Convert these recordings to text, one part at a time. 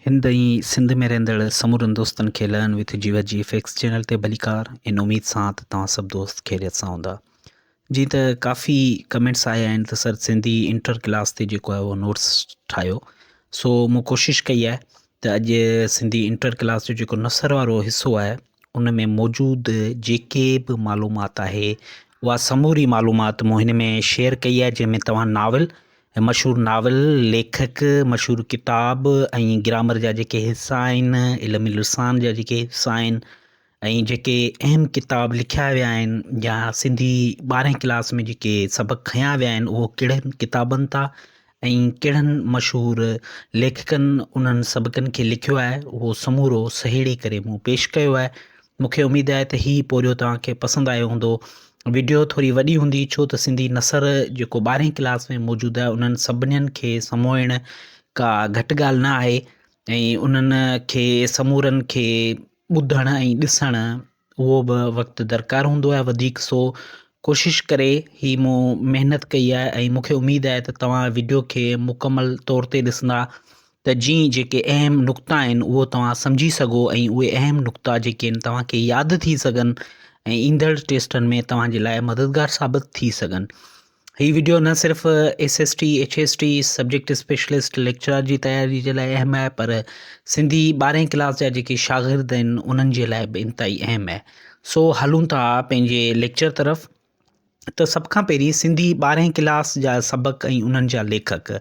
هند ۽ سنڌ ۾ رهندڙ سمورن دوستن کي learn with Jiwa G F X channel تي ڀليڪار ان اميد سان ته توهان سڀ دوست خيريت سان هوندا. جي ته ڪافي ڪمينٽس آيا آهن ته سر سنڌي انٽر ڪلاس تي جيڪو آهي اهو نوٽس ٺاهيو سو مون ڪوشش ڪئي آهي ته اڄ سنڌي انٽر ڪلاس جو جيڪو نثر وارو حصو آهي ان ۾ موجود جيڪي به معلومات آهي اها سموري معلومات مون هن ۾ شيئر ڪئي آهي جنهن ۾ توهان ناول ۽ مشهور ناول، ليکڪ، مشهور ڪتاب ۽ گرامر جا جيڪي حصا آهن، علم لسان جا جيڪي حصا آهن ۽ جيڪي اهم ڪتاب لکيا ويا آهن يا سنڌي ٻارهين ڪلاس ۾ جيڪي سبق کنيا ويا آهن اهو ڪهڙن ڪتابن تان ۽ ڪهڙن مشهور ليکڪن انهن سبقن کي لکيو آهي اهو سمورو سهيڙي ڪري مون پيش ڪيو آهي. مون کي اميد آهي ته هي پورهيو توهان کي پسند آيو هوندو. وڊيو ٿوري وڏي هوندي ڇو ته سنڌي نثر جيڪو ٻارهين ڪلاس ۾ موجود آهي انهن سڀنين کي سموئڻ ڪا گهٽ ڳالهه نه آهي ۽ انهن کي سمورن کي ٻڌڻ ۽ ڏسڻ اهو به وقت درڪار هوندو آهي وڌيڪ سو ڪوشش ڪري هي مون محنت ڪئي آهي ۽ مون کي اميد آهي ته توهان وڊيو کي مڪمل طور تي ڏسندا ته جيئن جيڪي اهم نقطا آهن اهو توهان سمجهي سگهو ۽ اهي اهم نقطا جيڪي آهن توهان کي ياد ٿي سگهن ۽ ايندڙ ٽيسٽن ۾ توهان جي لاء مددگار ثابت ٿي سگهن. هي وڊيو نه صرف S S T, H S T, subject specialist, lecturer جي تياري جي لاء اهم آهي پر سنڌي ٻارهين ڪلاس جا جيڪي شاگرد آهن انهن جي لاء به انتهائي اهم آهي. سو هلون ٿا پنهنجي ليڪچر طرف. ته سڀ کان پهرين سنڌي ٻارهين ڪلاس جا سبق ۽ انهن جا ليکڪ.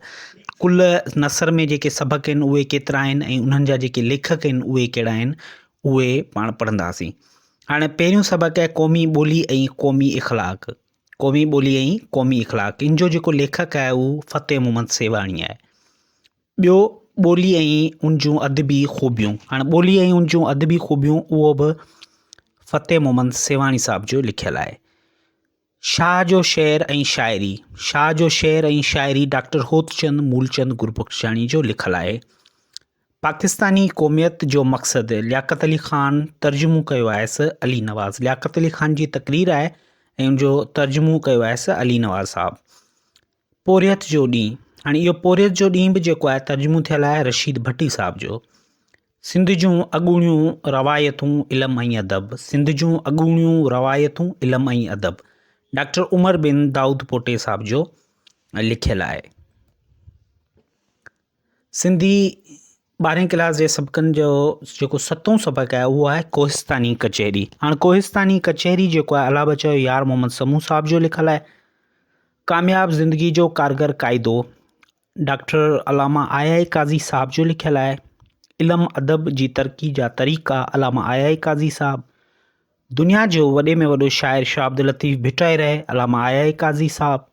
ڪل نثر ۾ جيڪي سبق آهن اهي ڪيترا آهن ۽ انهن جا جيڪي ليکڪ آهن اهي ڪهڙا آهن اهي پاڻ پڙهنداسين. هاڻي پهريون سبق آهي قومي ٻولي ۽ قومي اخلاق. قومي ٻولي ۽ قومي اخلاق ان جو جيڪو ليکڪ آهي اهو فتح محمد سيوهاڻي آهي. ٻيو ٻولي ۽ ان جون ادبي خوبيون. هاڻي ٻولي ۽ ان جون ادبي خوبيون اهو به فتح محمد سيوهاڻي صاحب جو لکيل آهي. شاهه جو شعر ۽ شاعري، شاهه جو شعر ۽ شاعري ڊاڪٽر هوتچند مولچند گربخشاڻي جو لکيل آهي. پاڪستاني قوميت جو مقصد لياقت علي خان ترجمو ڪيو آهيس علي نواز لياقت علي خان جي تقرير آهي ۽ ان جو ترجمو ڪيو آهيس علي نواز صاحب. پورهيت جو ڏينهن، هاڻي اهو پورهيت جو ڏينهن به جيڪو آهي ترجمو ٿيل آهي رشيد ڀٽي صاحب جو. سنڌ جون اڳوڻيون روايتون علم ۽ ادب، سنڌ جون اڳوڻيون روايتون علم ۽ ادب ڊاڪٽر عمر بن دائود پوٽي صاحب جو لکيل آهي. سنڌي ٻارهين ڪلاس جي سبقن جو جيڪو ستون سبق آهي اهو آهي ڪوهستاني ڪچهري. هاڻ ڪوهستاني ڪچهري جيڪو آهي الله بچايو يار محمد سمون صاحب جو لکيل آهي. ڪامياب زندگي جو ڪارگر قاعدو ڊاڪٽر علامه آء آء قاضي صاحب جو لکيل آهي. علم ادب جي ترقي جا طريقا علامه آء آء قاضي صاحب. دنيا جو وڏي ۾ وڏو شاعر شاهه عبداللطيف ڀٽائي رح علامه آء آء قاضي صاحب.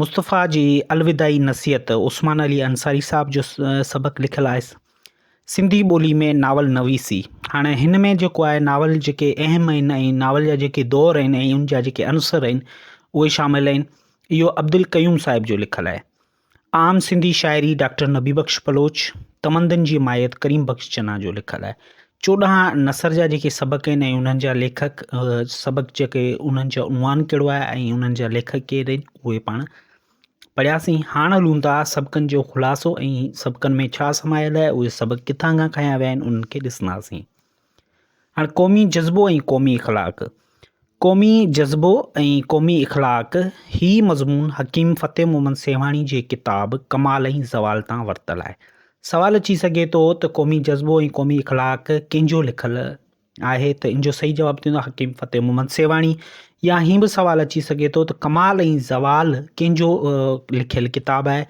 مصطفيٰ جي الوداعي نصيحت عثمان علي انصاري صاحب جو سبق لکيل آهي. سنڌي ٻولي ۾ ناول نويسي، هاڻي هن ۾ جيڪو آهي ناول جيڪي اهم آهن ۽ ناول جا جيڪي دور آهن ۽ ان جا جيڪي عنصر آهن اهي شامل آهن. اهو عبدالقيوم صاحب جو لکيل آهي. عام سنڌي شاعري ڊاڪٽر نبي بخش بلوچ، تمندن جي ماهيت ڪريم بخش چنا جو لکيل آهي. 14 نثر جا جيڪي سبق آهن ۽ انهن جا ليکڪ سبق جيڪي انهن جو عنوان ڪهڙو آهي ۽ انهن جا ليکڪ ڪير آهن اهي پاڻ پڙهياسين، هاڻ هلون ٿا سبقن جو خلاصو ۽ سبقن ۾ ڇا سمايل آهي، اهي سبق ڪٿان کان کنيا ويا آهن، انهن کي ڏسنداسين. هاڻ قومي جذبو ۽ قومي اخلاق، قومي جذبو ۽ قومي اخلاق هي مضمون حڪيم فتح محمد سيوهاڻي جي ڪتاب ڪمال ۽ زوال تان ورتل آهي. سوال اچي سگهي ٿو ته قومي جذبو ۽ قومي اخلاق ڪنهن جو لکيل آهي ته ان جو صحيح جواب ٿيندو حڪيم فتح محمد سيوهاڻي يا هي به سوال اچي سگهي ٿو ته ڪمال ۽ زوال ڪنهن جو لکيل ڪتاب آهي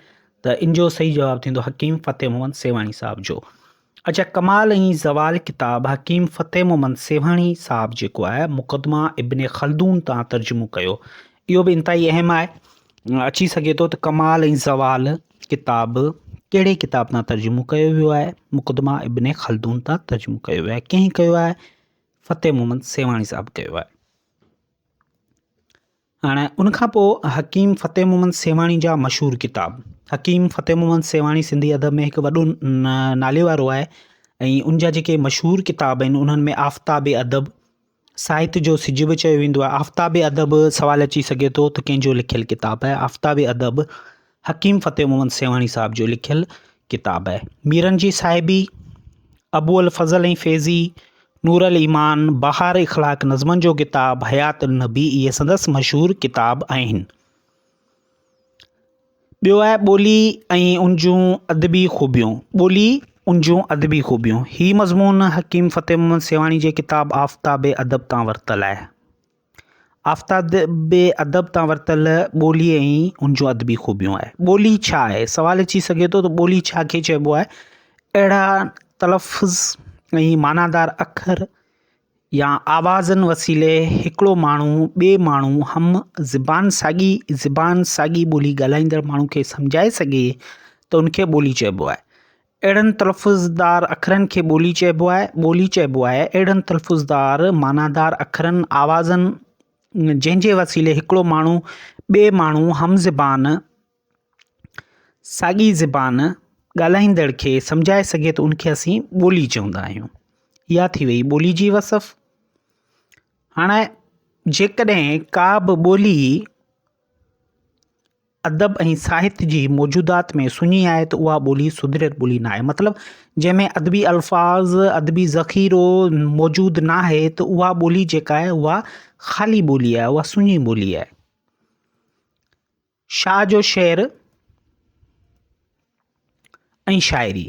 ته ان جو صحيح جواب ٿيندو حڪيم فتح محمد سيوهاڻي صاحب جو. اچا ڪمال ۽ زوال ڪتاب حڪيم فتح محمد سيوهاڻي صاحب جيڪو آهي مقدمه ابن خلدون تان ترجمو ڪيو. اهو به انتهائي اهم آهي. اچي سگهي ٿو ته ڪمال ۽ زوال ڪتاب ڪهڙي ڪتاب تان ترجمو ڪيو ويو آهي؟ مقدمه ابن خلدون تان ترجمو ڪيو ويو آهي. ڪنهن ڪيو آهي؟ فتح محمد سيوهاڻي صاحب ڪيو آهي. هاڻي ان کان پوء حڪيم فتح محمد سيوهاڻي جا مشهور ڪتاب. حڪيم فتح محمد سيوهاڻي سنڌي ادب ۾ هڪ وڏو نالي وارو آهي ۽ ان جا جيڪي مشهور ڪتاب آهن انهن ۾ آفتاب ادب، ساهت جو سج به چيو ويندو آهي. آفتاب ادب، سوال اچي سگهي ٿو ته ڪنهن جو لکيل ڪتاب آهي؟ آفتاب ادب حڪيم فتح محمد سيوهاڻي صاحب جو لکيل ڪتاب آهي. ميرن جي صاحبي، ابو الفضل ۽ فيضي، نور الايمان، بهار اخلاق نظمن جو ڪتاب، حيات النبي اهي سندس مشهور ڪتاب آهن. ٻيو آهي ٻولي ۽ ان جون ادبي خوبيون ٻولي ان جون ادبي خوبيون هي مضمون حڪيم فتح محمد سيوهاڻي جي ڪتاب آفتاب ادب تان ورتل آهي. آفتاب ادب تان ورتل ٻولي ۽ ان جون ادبي خوبيون آهي. ٻولي ڇا آهي؟ سوال اچي سگهي ٿو ته ٻولي ڇا کي چئبو آهي؟ اهڙا تلفظ ۽ معنيٰ دار اکر يا آوازن وسيلي هڪڙو ماڻهو ٻئي ماڻهو هم زبان ساڳي زبان ساڳي ٻولي ڳالهائيندڙ ماڻهو کي سمجهائي سگهي ته ان کي ٻولي چئبو آهي. اهڙن تلفظدار اکرن کي ٻولي چئبو آهي. ٻولي چئبو آهي اهڙن تلفظدار معنيٰ دار اکرن، آوازن، جنهن جي وسيلي هڪڙو ماڻهو ٻئي ماڻهو هم زبان، ساڳي زبان، ڳالهائيندڙ کي سمجهائي سگهي ته ان کي اسين ٻولي چوندا آهيون. اها ٿي وئي ٻولي جي وصف. هاڻي جيڪڏهن ڪا به ٻولي ادب ۽ ساهت جي موجودات ۾ سڃي آهي ته اها ٻولي سڌريل ٻولي ناهي مطلب جنهن ۾ ادبي الفاظ ادبي ذخيرو موجود ناهي ته اها ٻولي جيڪا آهي اها خالي ٻولي آهي اها سڃي ٻولي آهي شاهه جو شعر ۽ شاعري،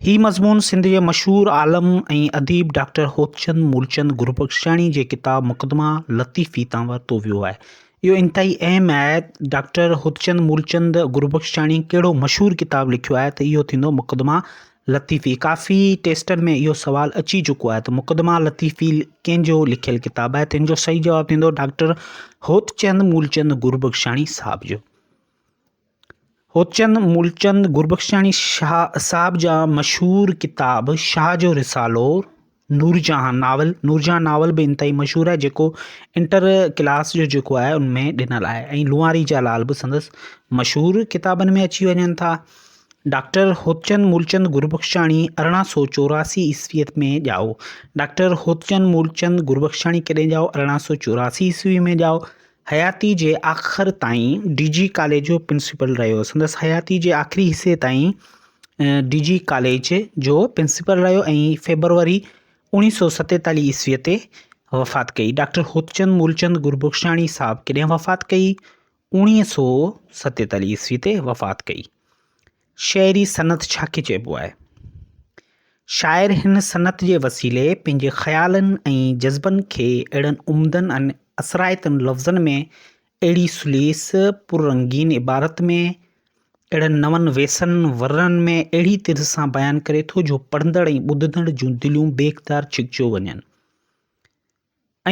هي مضمون سنڌ جي مشهور عالم ۽ اديب ڊاڪٽر هوتچند مولچند گربخشاڻي جي ڪتاب مقدمه لطيفي تان ورتو ويو آهي. اهو انتهائي اهم آهي ڊاڪٽر هوتچند مولچند گربخشاڻي ڪهڙو مشهور ڪتاب لکيو آهي ته اهو ٿيندو مقدمه لطيفي. ڪافي ٽيسٽن ۾ اهو سوال اچي چڪو آهي ته مقدمه لطيفي ڪنهن جو لکيل ڪتاب آهي تنهن جو صحيح جواب ٿيندو ڊاڪٽر هوتچند مولچند گربخشاڻي صاحب جو. هوتچند مولچند گربخشاڻي شاهه صاحب جا مشهور ڪتاب شاهه جو رسالو، نورجهان ناول، نورجهان ناول به انتهائي مشهور آهي جيڪو انٽر ڪلاس جو جيڪو آهي ان ۾ ڏنل آهي ۽ لوهاري جا لال به سندس مشهور ڪتابن ۾ اچي وڃن ٿا. ڊاڪٽر هوتچند مولچند گربخشاڻي 1884 عيسويء ۾ ڄائو. ڊاڪٽر هوتچند مولچند گربخشاڻي ڪڏهن ڄائو؟ 1884 عيسوي ۾ ڄائو. حياتي جي آخر تائين ڊي جي ڪاليج جو پرنسپل رهيو. سندس حياتي جي آخري حصي تائين ڊي جي ڪاليج جو پرنسپل رهيو ۽ فيبروري 1947 عيسويء تي وفات ڪئي. ڊاڪٽر هوتچند مولچند گربخشاڻي صاحب ڪڏهن وفات ڪئي؟ 1947 عيسوي تي وفات ڪئي. شعري صنعت ڇا کي چئبو آهي؟ شاعر هن صنعت جي وسيلي پنهنجي خيالن ۽ جذبن کي اهڙن عمدن ۽ اثرائتن لفظن ۾ اهڙي سليس پررنگين عبارت ۾ اهڙن نون ويسن ورنن ۾ اهڙي طرز سان بيان ڪري ٿو جو پڙهندڙ ۽ ٻڌندڙ جون دليون بي اختيار ڇڪجيو وڃن.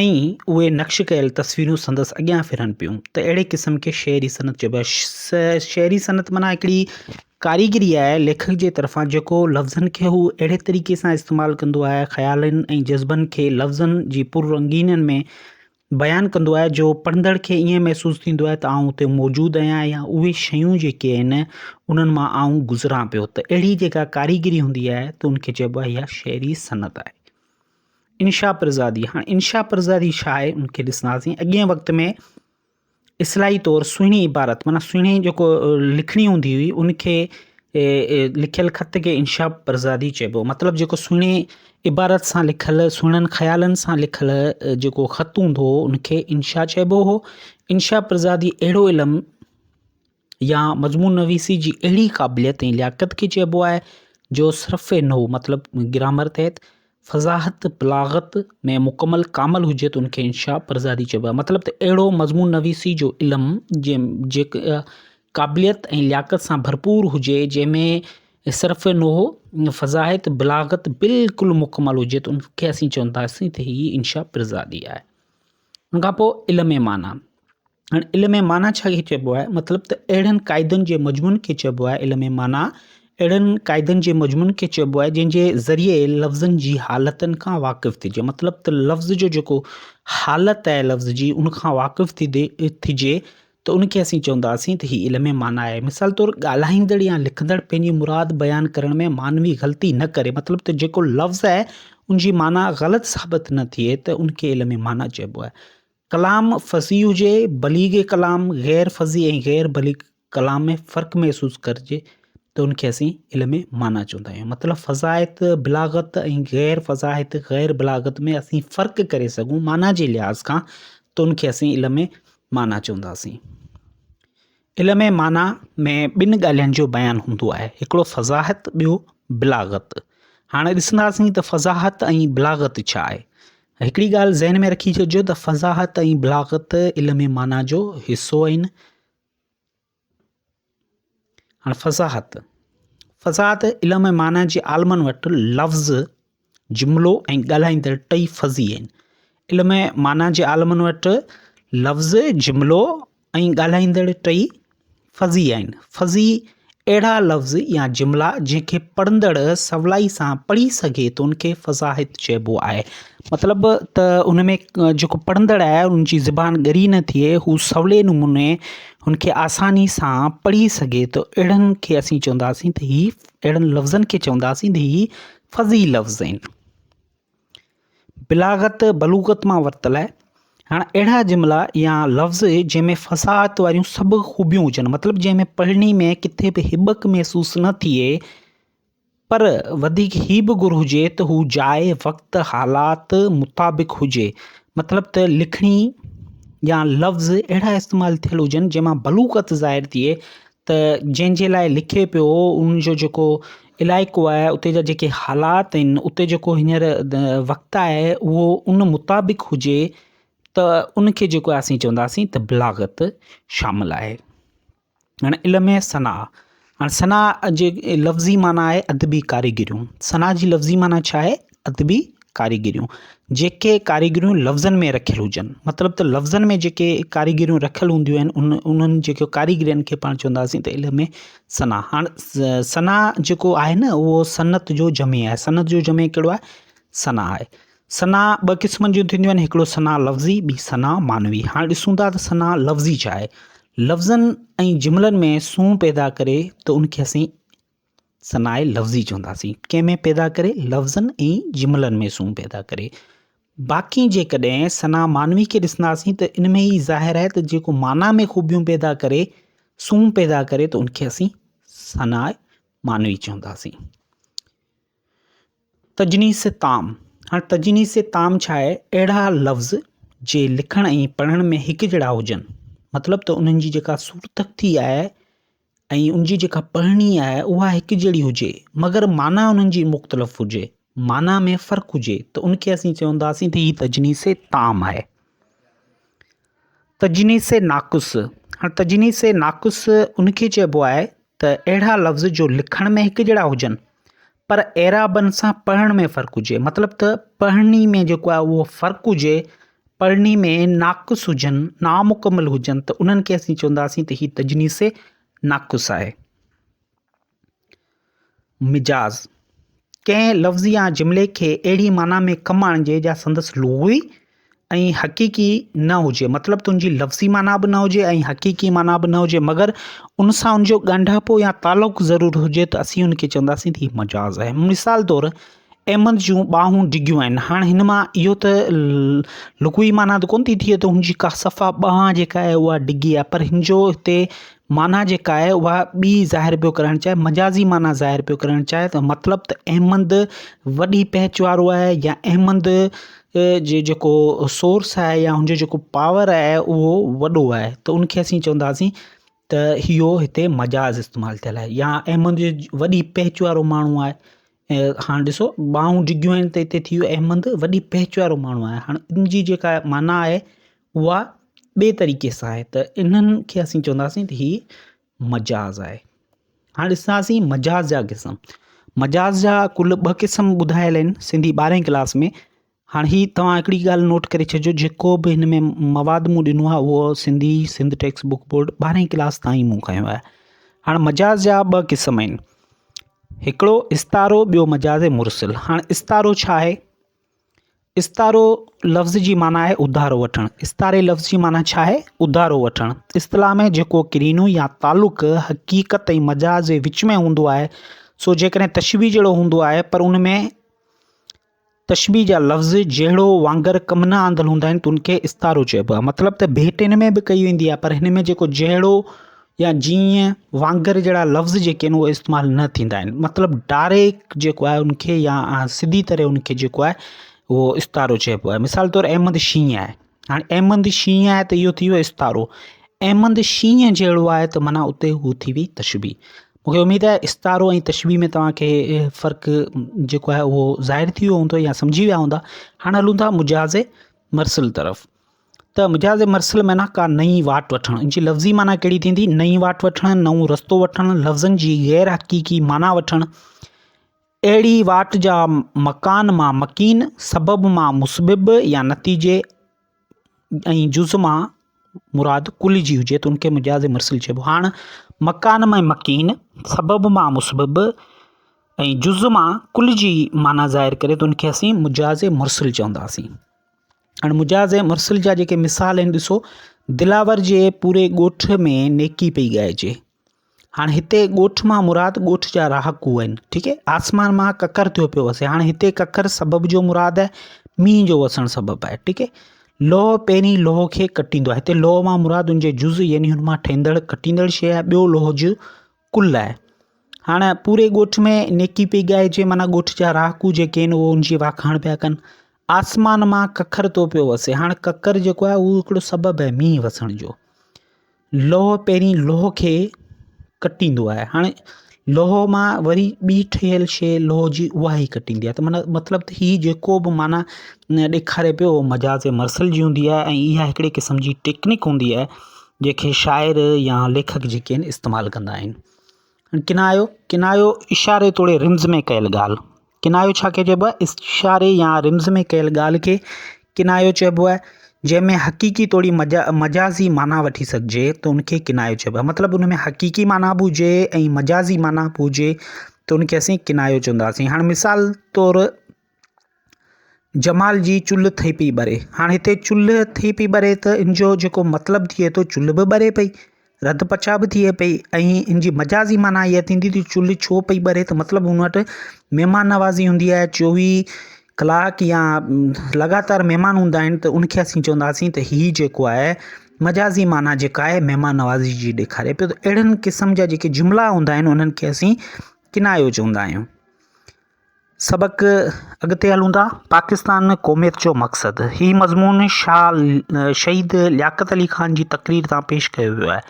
۽ اهي نقش ڪيل تصويرون سندس اڳيان ڦرن پيون ته اهڙي قسم کي شعري صنعت چئبو آهي. شعري صنعت معنيٰ هڪڙي ڪاريگري آهي ليکڪ جي طرفان جيڪو لفظن کي هو اهڙي طريقي سان استعمال ڪندو آهي خيالن ۽ جذبن کي لفظن جي پر رنگينين ۾ بيان ڪندو آهي جو پڙهندڙ کي ائين محسوس ٿيندو آهي ته آئون اتي موجود آهيان يا اهي شيون جيڪي آهن انهن مان آئون گذران پيو ته اهڙي جيڪا ڪاريگري هوندي آهي ته ان کي چئبو آهي اها شعري صنعت آهي. انشا پرزادي، هاڻ انشا پرزادي ڇا آهي ان کي ڏسنداسين. اڳئين وقت ۾ اصلاحي طور سهڻي عبارت معنيٰ سهڻي جيڪو لکڻي هوندي هئي ان کي لکيل خط کي انشا پرزادي چئبو هو. مطلب جيڪو سهڻي عبارت سان لکيل سهڻن خيالن سان لکيل جيڪو خط هوندو هو ان کي انشا چئبو هو. انشا پرزادي اهڙو علم يا مضمون نويسي جي اهڙي قابليت ۽ لياقت کي چئبو آهي جو صرف نحو مطلب گرامر تحت فضاحت بلاغت ۾ مڪمل ڪامل هجي ته ان کي انشاء پرزادي چئبو آهي مطلب ته اهڙو مضمون نويسي جو علم جنهن جي قابليت ۽ لياقت سان ڀرپور هجي جنهن ۾ صرف نحو فضاحت بلاغت بلڪل مڪمل هجي ته ان کي اسين چونداسين ته هي انشاء پرزادي آهي ان کان پوء علم معنيٰ هاڻي علم معنيٰ ڇا کي چئبو آهي؟ مطلب ته اهڙن قاعدن جي مجموعن کي چئبو آهي علم معنيٰ اهڙن قاعدن جي مجموعن کي چئبو آهي جنهن جي ذريعي لفظن جي حالتن کان واقف ٿجي مطلب ته لفظ جو جيڪو حالت آهي لفظ جي ان کان واقف ٿجي ته ان کي اسين چونداسين ته هي علم معنيٰ آهي مثال طور ڳالهائيندڙ يا لکندڙ پنهنجي مراد بيان ڪرڻ ۾ معنوي غلطي نه ڪري مطلب ته جيڪو لفظ آهي ان جي معنيٰ غلط ثابت نه ٿئي ته ان کي علم معنيٰ چئبو آهي ڪلام فصيح هجي، بليغ ڪلام، غير فصيح ۽ غير بليغ ڪلام ۾ فرق محسوس ڪرجي ته ان کي اسين علم معنيٰ چوندا آهيون. مطلب فضاحت بلاغت ۽ غير فضاحت غير بلاغت ۾ اسين فرق ڪري سگهون معنيٰ جي لحاظ کان ته ان کي اسين علم معنيٰ چونداسين. علم معنيٰ ۾ ٻن ڳالهين جو بيان هوندو آهي، هڪڙو فضاحت ٻيو بلاغت. هاڻي ڏسنداسين ته فضاحت ۽ بلاغت ڇا آهي. هڪڙي ڳالهه ذهن ۾ رکي ڇڏجو ته فضاحت ۽ بلاغت علم معنيٰ جو حصو آهن. هاڻي فضاحت، فضاحت علم معنيٰ جي عالمن وٽ لفظ، جملو ۽ ڳالهائيندڙ ٽئي فضي آهن. علم معنيٰ جي عالمن وٽ لفظ، جملو ۽ ڳالهائيندڙ ٽئي فضي آهن. فضي اهڙا لفظ يا جملا جنهن کي پڙهندڙ سولائي سان پڙهي سگهي ٿو ان کي فصاحت چئبو آهي. مطلب ته ان ۾ جيڪو پڙهندڙ آهي ان جي زبان ڳري نه ٿئي هو سولي نموني هن کي آساني سان پڙهي سگهي ٿو اهڙن کي اسين چونداسين ته هي اهڙن لفظن کي چونداسين ته هي فضي لفظ آهن. بلاغت بلوغت مان ورتل آهي. هاڻ اهڙا جملا يا لفظ جنهن ۾ فصاحت واريون سڀ خوبيون هجن مطلب جنهن ۾ پڙهڻي ۾ ڪٿي به هٻڪ محسوس نه ٿئي پر وڌيڪ هي به گر هجي ته هو جاء وقت حالات مطابق هجي مطلب ته لکڻي يا لفظ اهڙا استعمال ٿيل هجن جنهن مان بلوغت ظاهر ٿئي ته جنهن جي لاء لکي پيو ان جو جيڪو علائقو آهي اتي جا جيڪي حالات آهن اتي جيڪو هينئر وقت آهي اهو ان مطابق هجي ته ان کي جيڪو آهي اسين چونداسين ته بلاغت شامل آهي. هاڻي علم ثنا، هاڻي ثنا جي لفظي معنيٰ آهي ادبي ڪاريگريون. ثنا جي لفظي معنيٰ ڇا آهي؟ ادبي ڪاريگريون. جيڪي ڪاريگريون لفظن ۾ رکيل هجن مطلب ته لفظن ۾ جيڪي ڪاريگريون رکيل هونديون آهن ان انهن جيڪي ڪاريگرين کي پاڻ چونداسين ته علم ثنا. هاڻ ثنا جيڪو آهي نه اهو صنعت جو جمع آهي. صنعت جو جمع ڪهڙو آهي؟ ثنا آهي. ثنا ٻه قسمن جون ٿينديون آهن هڪڙو ثنا لفظي ٻي ثنا معنوي. هاڻ ڏسون ٿا ته ثنا لفظي ڇا آهي. لفظن ۽ جملن ۾ سونهن پيدا ڪري ته ان کي اسين ثناء لفظي چونداسين. ڪنهن ۾ پيدا ڪري؟ لفظن ۽ جملن ۾ سونهن پيدا ڪري. باقي جيڪڏهن ثناء معنوي کي ڏسنداسين ته ان ۾ ئي ظاهر آهي ته جيڪو معنيٰ ۾ خوبيون پيدا ڪري، سونهن پيدا ڪري ته ان کي اسين ثناء معنوي چونداسين. تجنيس تام، هاڻ تجنيس تام ڇا آهي؟ اهڙا لفظ جي لکڻ ۽ پڙهڻ ۾ هڪجهڙا هجن، مطلب ته انهن جي جيڪا صورتخطي آهي ۽ ان جي جيڪا پڙهڻي آهي اها هڪجهڙي هجي مگر معنيٰ انهن جي مختلف هجي، معنيٰ ۾ فرق هجي ته ان کي اسين چونداسين ته هي تجنيس تام آهي. تجنيس ناقص، هاڻ تجنيس ناقص ان کي چئبو آهي ته اهڙا لفظ جو لکڻ ۾ هڪجهڙا هجن پر اعرابن سان پڙهڻ ۾ فرق هجي مطلب ته پڙهڻي ۾ جيڪو آهي اهو فرق هجي پڙهڻي ۾ ناقص هجن نامڪمل هجن ته انهن کي اسين چونداسين ته هي تجنيس ناقص آهي. مجاز، ڪنهن لفظ يا جملي کي اهڙي معنيٰ ۾ ڪم آڻجي جا سندس لغوي ۽ حقيقي نه هجي مطلب ته ان جي لفظي معنيٰ به نه هجي ۽ حقيقي معنيٰ به نه هجي مگر ان سان ان جو ڳانڍاپو يا تعلق ضرور هجي ته اسين ان کي چونداسين ته هي مجاز آهي مثال طور احمد جون ٻانهون ڊگهيون آهن هاڻ هن مان اهو ته لغوي معنيٰ ته ڪونه ٿي ٿئي ته هن جي ڪا صفا ٻانهن جيڪا آهي اها ڊگهي آهي پر هن جو هتي معنيٰ جيڪا آهي اها ٻي ظاهر پيو ڪرڻ چاهي مجازي معنيٰ ظاهر پيو ڪرڻ چاهي ته مطلب ته احمد وڏي پهچ وارو آهي يا احمد جي جيڪو سورس آهي يا هن جو جيڪو پاور آهي اهو وڏو آهي ته ان کي اسين چونداسين ته اهو هتي مجاز استعمال ٿيل آهي يا احمد وڏي پهچ وارو ماڻهو آهي ۽ هاڻي ڏسو ٻانهون ڊگهيون آهن ته هتي ٿي ويو احمد وڏي پهچ وارو ماڻهو آهي هاڻي ان جي جيڪا معنيٰ آهي اها ٻئي طريقي سان آهي ته انهن کي اسين چونداسين ته هي مجاز آهي. هاڻي ڏسنداسين مجاز جا قسم. مجاز جا ڪل ٻه قسم ٻڌايل آهن سنڌي ٻارهين ڪلاس ۾. هاڻي هي توهان هڪڙي ڳالهه نوٽ ڪري ڇڏجو جيڪو به هن ۾ مواد مون ڏنو آهي اهو Sindhi Sindh text book board ٻارهين ڪلاس تائين مون کنيو آهي. هاڻي مجاز جا ٻه قسم آهن. هڪڙو استعارو ٻيو مجاز مرسل. هاڻي استعارو ڇا آهي؟ استعارو لفظ جي معنيٰ آهي اڌارو وٺڻ. استعاري لفظ جي معنيٰ ڇا آهي؟ اڌارو وٺڻ. اصطلاح ۾ جيڪو قرينو يا تعلق حقيقت ۽ مجاز جي وچ ۾ هوندو آهي، سو جيڪڏهن تشبيهه جهڙو هوندو آهي پر ان ۾ تشبيهه جا لفظ جهڙو، وانگر ڪم نه آندل هوندا آهن ته ان کي استعارو چئبو آهي. مطلب ته ڀيٽ هن ۾ به ڪئي ويندي آهي پر هن ۾ جيڪو جهڙو يا جيئن وانگر جهڙا لفظ جيڪي آهن اهي استعمال نه ٿيندا آهن مطلب ڊائريڪٽ جيڪو آهي ان کي يا سڌي طرح ان کي جيڪو آهي اهو استعارو چئبو آهي مثال طور احمد شينهن آهي هاڻي احمد شينهن آهي ته اهو ٿي ويو استعارو احمد شينهن جهڙو آهي ته معنيٰ اتي هو ٿي وئي تشبيهه مونکي اميد آهي استعارو ۽ تشبيهه ۾ توهان کي فرق جيڪو آهي اهو ظاهر ٿي ويو هوندو يا سمجهي ويا هوندا هاڻي هلون ٿا مجاز مرسل طرف ته مجاز مرسل معنيٰ ڪا نئين واٽ وٺڻ ان جي لفظي معنيٰ ڪهڙي ٿيندي نئين واٽ وٺڻ نئون رستو وٺڻ لفظن جي غير حقيقي معنيٰ وٺڻ اهڙي واٽ جا مڪان مان مڪين سبب مان مسبب يا نتيجي ۽ جز مان مراد ڪل جي هجي ته ان کي مجاز مرسل چئبو هاڻ مڪان مان مڪين سبب مان مسبب ۽ جز مان ڪل جي معنيٰ ظاهر ڪري ته ان کي اسين مجاز مرسل چونداسين هاڻي مجاز ۽ مرسل جا جيڪي مثال آهن ڏسو دلاور جي پوري ڳوٺ ۾ نيڪي پئي ڳائجي هاڻي هتي ڳوٺ مان مراد ڳوٺ جا رهاڪو آهن ٺيڪ آهي آسمان مان ڪڪر ٿيو پيو وسي هاڻي هتي ڪڪر سبب جو مراد آهي مينهن جو وسڻ سبب آهي ٺيڪ آهي لوهه پهرين لوهه کي ڪٽيندو آهي هتي لوهه مان مراد ان جي جز يعني هن مان ٺهندڙ ڪٽيندڙ شيء آهي ٻيو لوهه جو ڪل آهي هاڻ پوري ڳوٺ ۾ نيڪي پئي ڳائجي معنيٰ ڳوٺ جا رهاڪو جيڪي آهن اهي ان جي واکاڻ پيا ڪن آسمان مان ڪڪر ٿو پيو وسي هاڻ ڪڪر جيڪو آهي اهو هڪڙو سبب آهي مينهن وسڻ جو لوهه پهرين لوهه کي ڪٽيندو آهي هاڻي لوهه مان وري ٻي ٺهيل شيء لوهه جي اها ئي ڪٽيندي آهي ته معنيٰ مطلب ته هي جيڪو به معنيٰ ڏيکاري پيو اهو مجاز مرسل جي هوندي آهي ۽ اها هڪڙي قسم جي ٽيڪنڪ هوندي آهي جنهن کي شاعر يا ليکڪ جيڪي آهن استعمال ڪندا آهن ڪنايو، ڪنايو اشاري توڙي رمز ۾ ڪيل ڳالهه. ڪنايو ڇا کي چئبو آهي؟ اشاري يا رمز ۾ ڪيل ڳالهه کي ڪنايو چئبو آهي. جنهن ۾ حقيقي توڙي مجازي معنيٰ وٺي سگهجي ته ان کي ڪنايو چئبو آهي. مطلب ان ۾ حقيقي معنيٰ به هجي ۽ مجازي معنيٰ به هجي ته ان کي اسين ڪنايو چونداسين. هاڻي مثال طور جمال جي چلهه ٿي پئي ٻري. هاڻ هتي چلهه ٿي پئي ٻري ته ان جو جيڪو مطلب ٿئي ٿو چلهه به ٻري پئي، رڌ پچاء به ٿئي پئي ۽ ان جي مجازي معنيٰ اها ٿيندي ته چلهه ڇو پئي ٻري ته مطلب هن وٽ مهمان نوازي هوندي آهي چوويهه ڪلاڪ يا لڳاتار مهمان هوندا آهن ته ان کي اسين چونداسين ته هي جيڪو آهي مجازي معنيٰ جيڪا آهي مهمان نوازي جي ڏيکاري پيو ته اهڙن قسم جا جيڪي جملا هوندا آهن انهن کي اسين ڪنايو چوندا آهيون. سبق اڳتي هلون ٿا پاڪستان قوميت جو مقصد هي مضمون شاهه شهيد لياقت علي خان جي تقرير تان پيش ڪيو ويو آهي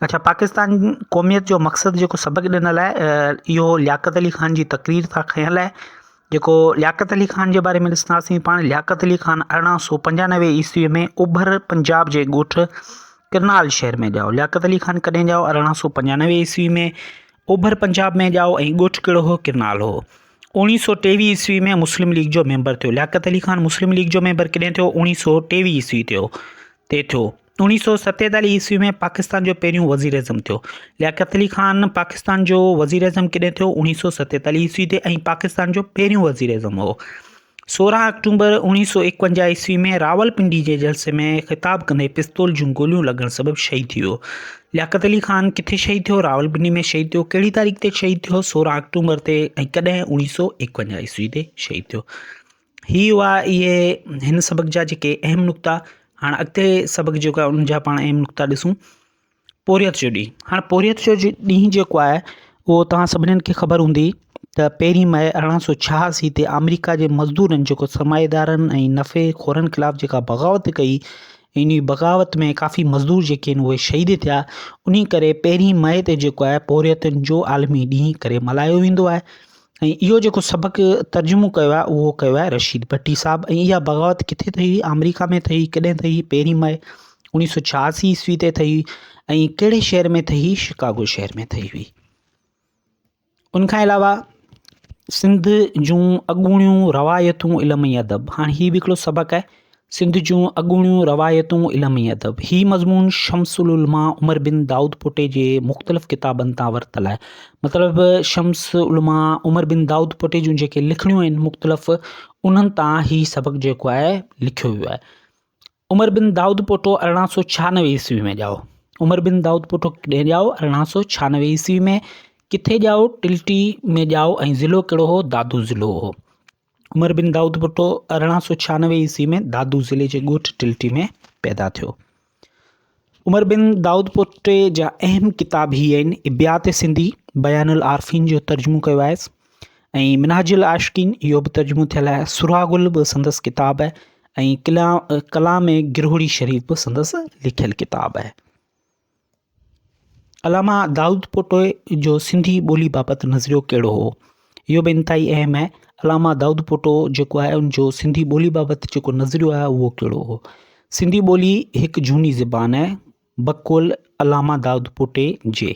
اڇا پاڪستان قوميت جو مقصد جيڪو سبق ڏنل آهي اهو لياقت علي خان جي تقرير تان کنيل آهي جيڪو لياقت علي خان جي باري ۾ ڏسنداسين پاڻ لياقت علي خان 1895 عيسوي ۾ اوڀر پنجاب جي ڳوٺ ڪرنال شهر ۾ ڄائو لياقت علي خان ڪڏهن ڄائو 1895 عيسوي ۾ اوڀر پنجاب ۾ ڄائو ۽ ڳوٺ ڪهڙو هو؟ ڪرنال هو. اوڻيهه سو ٽيويهه عيسوي ۾ مسلم ليگ جو ميمبر ٿيو. لياقت علي خان مسلم ليگ جو ميمبر ڪڏهن ٿيو؟ اوڻيهه سو ٽيويهه عيسوي ٿيو تي ٿيو. اوڻيهه سو ستيتاليهه عيسوي ۾ پاڪستان جو پهريون وزيراعظم ٿيو. لياقت علي خان پاڪستان جو وزيراعظم ڪڏهن ٿيو؟ اوڻيهه سو ستيتاليهه عيسوي تي ۽ پاڪستان جو پهريون وزيراعظم هو. 16 آڪٽومبر 1951 عيسوي ۾ راولپنڊي جي جلسي ۾ خطاب ڪندي پستول جون گوليون لڳڻ سبب شهيد ٿي ويو. لياقت علي خان ڪٿي شهيد ٿيو؟ راولپنڊي ۾ شهيد ٿيو. ڪهڙي تاريخ تي شهيد ٿيو؟ 16 آڪٽومبر تي ۽ ڪڏهن؟ 1951 عيسوي تي شهيد ٿيو. هي هئا اهي هن سبق جا جيڪي اهم نقطا. هاڻ اڳتي سبق جيڪو آهي ان جا پاڻ اهم نقطا ڏسون. پورهيت جو ڏينهن هاڻي پورهيت جو ڏينهن جيڪو آهي اهو توهان سڀنين کي خبر هوندي ته پهرين مئي 1886 تي آمريڪا جي مزدورن جيڪو سرمائيدارن ۽ نفعي خورن خلاف جيڪا بغاوت ڪئي انهي بغاوت ۾ ڪافي مزدور جيڪي آهن اهي شهيد ٿيا انهي ڪري پهرين مئي تي جيڪو آهي پورهيتن جو عالمي ڏينهن ڪري ملهايو ويندو آهي ۽ اهو جيڪو سبق ترجمو ڪيو آهي اهو ڪيو آهي رشيد ڀٽي صاحب ۽ اها بغاوت ڪٿي ٿي هئي آمريڪا ۾ ٿي هئي ڪڏهن ٿي هئي پهرين مئي اوڻيهه سو ڇهاسي عيسوي تي ٿي هئي ۽ ڪهڙي شهر ۾ ٿي هئي شڪاگو شهر ۾ ٿي هئي ان کان علاوه سنڌ جون اڳوڻيون روايتون علم ۽ ادب هاڻي هي به هڪڙو سبق آهي سنڌ جون اڳوڻيون روايتون علم ۽ ادب، هي مضمون شمس العلماء عمر بن دائود پوٽي جي مختلف ڪتابن تان ورتل آهي. مطلب شمس العلماء عمر بن دائود پوٽي جون جيڪي لکڻيون آهن مختلف انهن تان هي سبق جيڪو آهي لکيو ويو آهي. عمر بن دائود پوٽو 1896 عيسوي ۾ ڄائو. عمر بن دائود پوٽو ڪڏهن ڄائو؟ 1896 عيسوي ۾. ڪٿي ڄائو؟ ٽلٽي ۾ ڄائو ۽ ضلعو ڪهڙو هو؟ دادو ضلعو هو. عمر بن دائود پٽو 1896 عيسوي ۾ دادو ضلعي جي ڳوٺ ٽلٽي ۾ پيدا ٿيو. عمر بن دائود پوٽي جا اهم ڪتاب هي آهن، ابيات سنڌي، بيان العارفين جو ترجمو ڪيو آهي ۽ منهاج العاشقين اهو به ترجمو ٿيل آهي، سرها گل به سندس ڪتاب آهي ۽ ڪلام گرهوڙي شريف به سندس لکيل ڪتاب آهي. علامه دائود پوٽي جو سنڌي ٻولي بابت نظريو ڪهڙو هو؟ اهو به انتهائي اهم آهي. علامه دائود پوٽو جيڪو آهي ان جو سنڌي ٻولي بابت جيڪو نظريو آهي اهو ڪهڙو هو؟ سنڌي ٻولي هڪ جهوني زبان آهي بقول علامه دائود پوٽي جي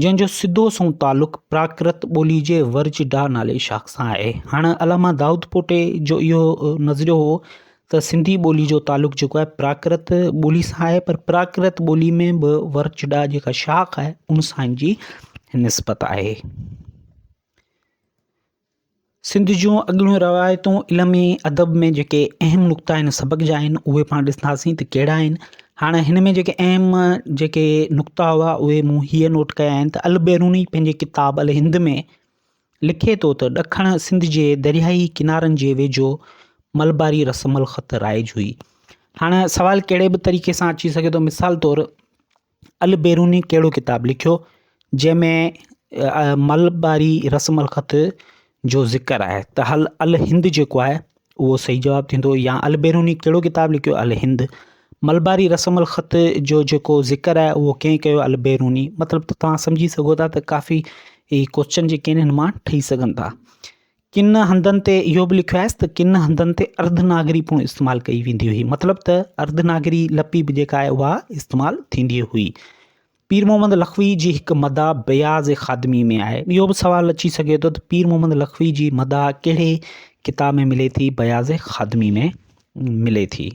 جنهن جو سڌو سنئون تعلق پراڪرت ٻولي جي ورج ڊا نالي شاخ سان آهي. هاڻ علامه دائود پوٽي جو اهو نظريو هو ته سنڌي ٻولي جو تعلق جيڪو آهي پراڪرت ٻولي سان آهي پر پراڪرت ٻولي ۾ به ورچڊا جيڪا شاخ آهي ان سان ان جي نسبت آهي. سنڌ جون اڳيون روايتون علم ۽ ادب ۾ جيڪي اهم نقطا آهن سبق جا آهن اهي پاڻ ڏسنداسين ته ڪهڙا آهن هاڻي هن ۾ جيڪي اهم جيڪي نقطا هئا اهي مون هيء نوٽ ڪيا آهن ته البيروني پنهنجي ڪتاب الهند ۾ لکي ٿو ته ڏکڻ سنڌ جي درياهي ڪنارن جي ويجهو ملباري رسم الخط رائج هئي. هاڻ سوال ڪهڙي به طريقي سان اچي سگهي ٿو مثال طور البيروني ڪهڙو ڪتاب لکيو جنهن ۾ ملباري رسم الخط جو ذڪر آهي ته هل الهند جيڪو آهي اهو صحيح جواب ٿيندو يا البيروني ڪهڙو ڪتاب لکيو الهند ملباري رسم الخط جو جيڪو ذڪر آهي اهو ڪنهن ڪيو البيروني مطلب ته توهان سمجهي سگهو ٿا ته ڪافي هي ڪوشچن جيڪي آهن هن مان ٺهي سگهن ٿا ڪن هنڌن تي اهو به لکيو آهي ته ڪن هنڌن تي ارڌ ناگري پڻ استعمال ڪئي ويندي هئي مطلب ته ارڌ ناگري لپي به جيڪا آهي اها استعمال ٿيندي هئي پير محمد لکوي جي هڪ مداح بياض خادمي ۾ آهي. اهو به سوال اچي سگهي ٿو ته پير محمد لکوي جي مداح ڪهڙي ڪتاب ۾ ملي ٿي؟ بياض خادمي ۾ ملي ٿي.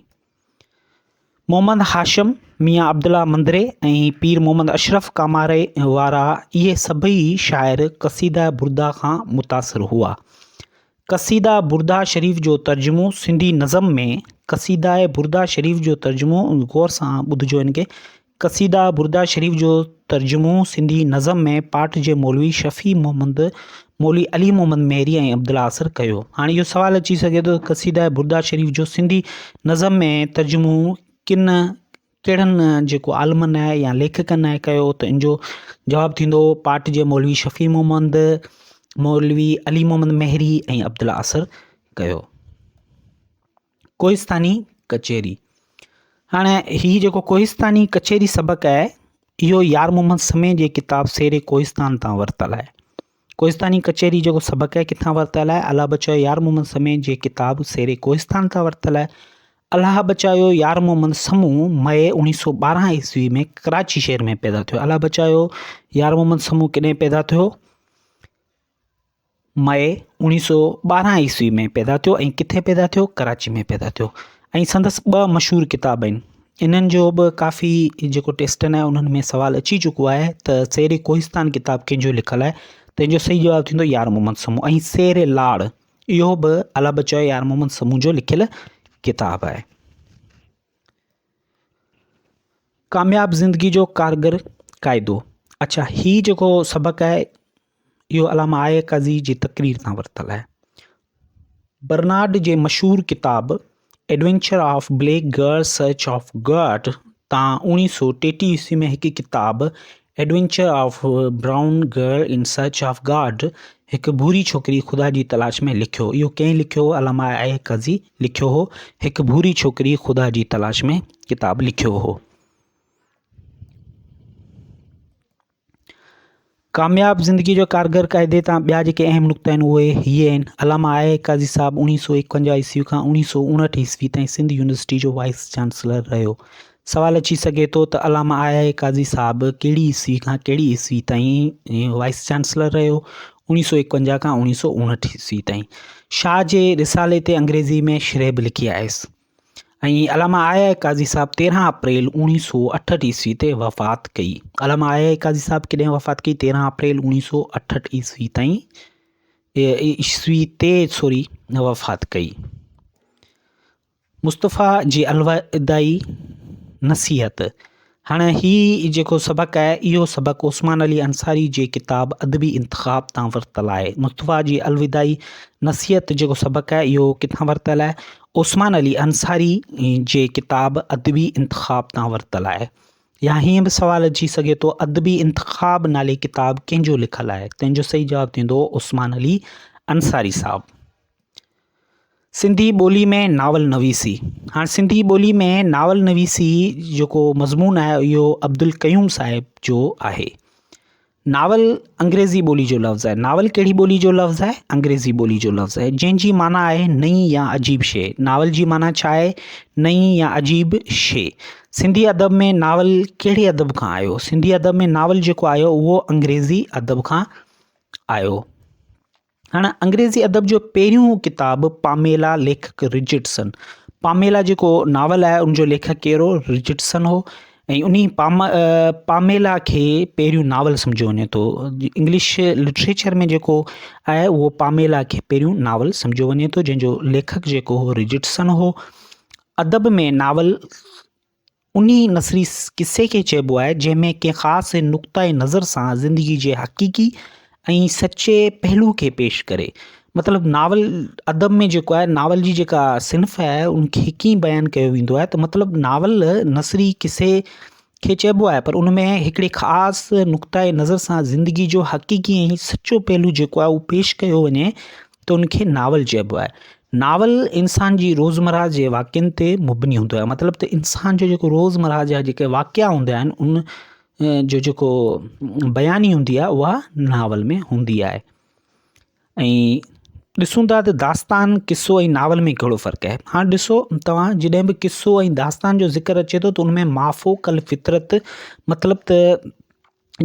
محمد هاشم، ميان عبدالله مندري ۽ پير محمد اشرف ڪاماري وارا اهي سڀئي شاعر قصيده برده کان متاثر هئا. قصيده برده شريف جو ترجمو سنڌي نظم ۾، قصيده برده شريف جو ترجمو، غور سان ٻڌجو ان کي، قصيده برده شريف جو ترجمو سنڌي نظم ۾ پاٽ جي مولوي شفيع محمد، مولوي علي محمد مهيري ۽ عبدالله آسر ڪيو. هاڻي اهو سوال اچي سگهي ٿو ته قصيده برده شريف جو سنڌي نظم ۾ ترجمو ڪن ڪهڙن جيڪو عالمن آهي يا ليکڪن آهي ڪيو ته ان جو جواب ٿيندو پاٽ جي مولوي شفيع محمد، مولوي علي محمد مهيري ۽ عبدالله آسر ڪيو. ڪوهستاني ڪچهري، هاڻي هي جيڪو ڪوهستاني ڪچهري سبق آهي اهو يار محمد سمي جي ڪتاب سير ڪوهستان تان ورتل آهي. ڪوهستاني ڪچهري جيڪو سبق آهي ڪٿان ورتل آهي؟ الله بچايو يار محمد سمي جي ڪتاب سير ڪوهستان تان ورتل آهي. الله بچايو يار محمد سمون مئي 1912 عيسوي ۾ ڪراچي شهر ۾ پيدا ٿيو. الله بچايو يار محمد سمون ڪڏهن پيدا ٿيو؟ مئي 1912 عيسوي ۾ پيدا ٿيو ۽ ڪٿي پيدا ٿيو؟ ڪراچي ۾ پيدا ٿيو ۽ سندس ٻه مشهور ڪتاب آهن انهن جو به ڪافي جيڪو ٽيسٽن آهي انهن ۾ سوال اچي چڪو آهي ته سير ڪوهستان ڪتاب ڪنهن جو لکيل آهي تنهن جو صحيح جواب ٿيندو يار محمد سمون ۽ سير لاڙ اهو به الله بچايو يار محمد سمون جو لکيل ڪتاب آهي. ڪامياب زندگي جو ڪارگر قاعدو اڇا هي جيڪو سبق آهي اهو علامه آء آء قاضي جي تقرير تان ورتل آهي برنارڊ جي مشهور ڪتاب adventure of black girl search of God تان اوڻيهه سو ٽيٽيهه عيسوي ۾ هڪ ڪتاب adventure of brown girl in search of God هڪ ڀوري ڇوڪري خدا جي تلاش ۾ لکيو. اهو ڪنهن لکيو هو؟ علامه آء آء قاضي لکيو هو. هڪ ڀوري ڇوڪري خدا جي تلاش ۾ ڪتاب لکيو هو. ڪامياب زندگي جو ڪارگر قاعدي تان ٻيا جيڪي اهم نقطا آهن اهي هي آهن علامه آء آء قاضي صاحب اوڻيهه سو ايڪونجاهه عيسوي کان اوڻيهه سو اڻهٺ عيسوي تائين سنڌ يونيورسٽي جو وائيس چانسلر رهيو. سوال اچي سگهي ٿو ته علامه آء آء قاضي صاحب ڪهڙي عيسوي کان ڪهڙي عيسوي تائين وائيس چانسلر رهيو؟ اوڻيهه سو ايڪونجاهه کان اوڻيهه سو اڻهٺ عيسوي تائين. شاهه جي رسالي تي انگريزي ۾ شرح به لکي آيس ۽ علامه آء آء قاضي صاحب تيرهن اپريل اوڻيهه سو اٺهٺ عيسوي تي وفات ڪئي. علامه آء آء قاضي صاحب ڪڏهن وفات ڪئي؟ تيرهن اپريل اوڻيهه سو اٺهٺ عيسوي تائين عيسوي تي سوري وفات ڪئي. مصطفيٰ جي الوداعي نصيحت، هاڻي هي جيڪو سبق آهي اهو سبق عثمان علي انصاري جي ڪتاب ادبي انتخاب تان ورتل آهي. مصطفيٰ جي الوداعي نصيحت جيڪو سبق آهي اهو ڪٿان ورتل آهي؟ عثمان علي انصاري جي ڪتاب ادبي انتخاب تان ورتل آهي. يا هيئن به سوال اچي سگهي ٿو ادبي انتخاب نالي ڪتاب ڪنهن جو لکيل آهي؟ تنهن جو صحيح جواب ٿيندو عثمان علي انصاري صاحب. سنڌي ٻولي ۾ ناول نويسي، هاڻ سنڌي ٻولي ۾ ناول نويسي جيڪو مضمون آهي اهو عبدالقيوم صاحب جو آهي. ناول انگريزي ٻولي جو لفظ آهي. ناول ڪهڙي ٻولي جو لفظ آهي؟ انگريزي ٻولي جو لفظ آهي جنهن جي معنيٰ آهي نئين يا عجيب شيء. ناول جي معنيٰ ڇا آهي؟ نئين يا عجيب شيء. سنڌي ادب ۾ ناول ڪهڙي ادب کان آيو؟ سنڌي ادب ۾ ناول جيڪو آيو اهو انگريزي ادب کان آيو. هاڻ انگريزي ادب جو پهريون ڪتاب پاميلا ليکڪ رچرڊسن پاميلا جيڪو ناول آهي ان جو ليکڪ ڪير هو رچرڊسن هو ۽ انهي پام پاميلا کي پهريون ناول سمجهيو وڃي ٿو انگلش لٽريچر ۾ جيڪو آهي اهو پاميلا کي پهريون ناول سمجهيو وڃي ٿو جنهن جو ليکڪ جيڪو هو رچرڊسن هو ادب ۾ ناول انهي نثري قصي کي چئبو آهي جنهن ۾ ڪنهن خاص نقطه نظر سان زندگي جي حقيقي ۽ سچي پهلو کي پيش ڪري. مطلب ناول ادب ۾ جيڪو آهي ناول جي جيڪا صنف آهي ان کي ڪيئن بيان ڪيو ويندو آهي ته مطلب ناول نثري قصي کي چئبو آهي پر ان ۾ هڪڙي خاص نقطه نظر سان زندگي جو حقيقي ۽ سچو پهلو جيڪو آهي اهو پيش ڪيو وڃي ته ان کي ناول چئبو آهي. ناول انسان جي روزمره جي واقعن تي مبني هوندو آهي مطلب ته انسان جو جيڪو روزمره جا جيڪي واقعا هوندا آهن ان جو جيڪو بياني هوندي آهي اها ناول ۾ هوندي آهي ۽ ڏسون ٿا ته داستان قصو ۽ ناول ۾ ڪهڙو فرق آهي هاڻي ڏسو توهان جڏهن به قصو ۽ داستان جو ذڪر اچي ٿو ته ان ۾ مافوق الفطرت مطلب ته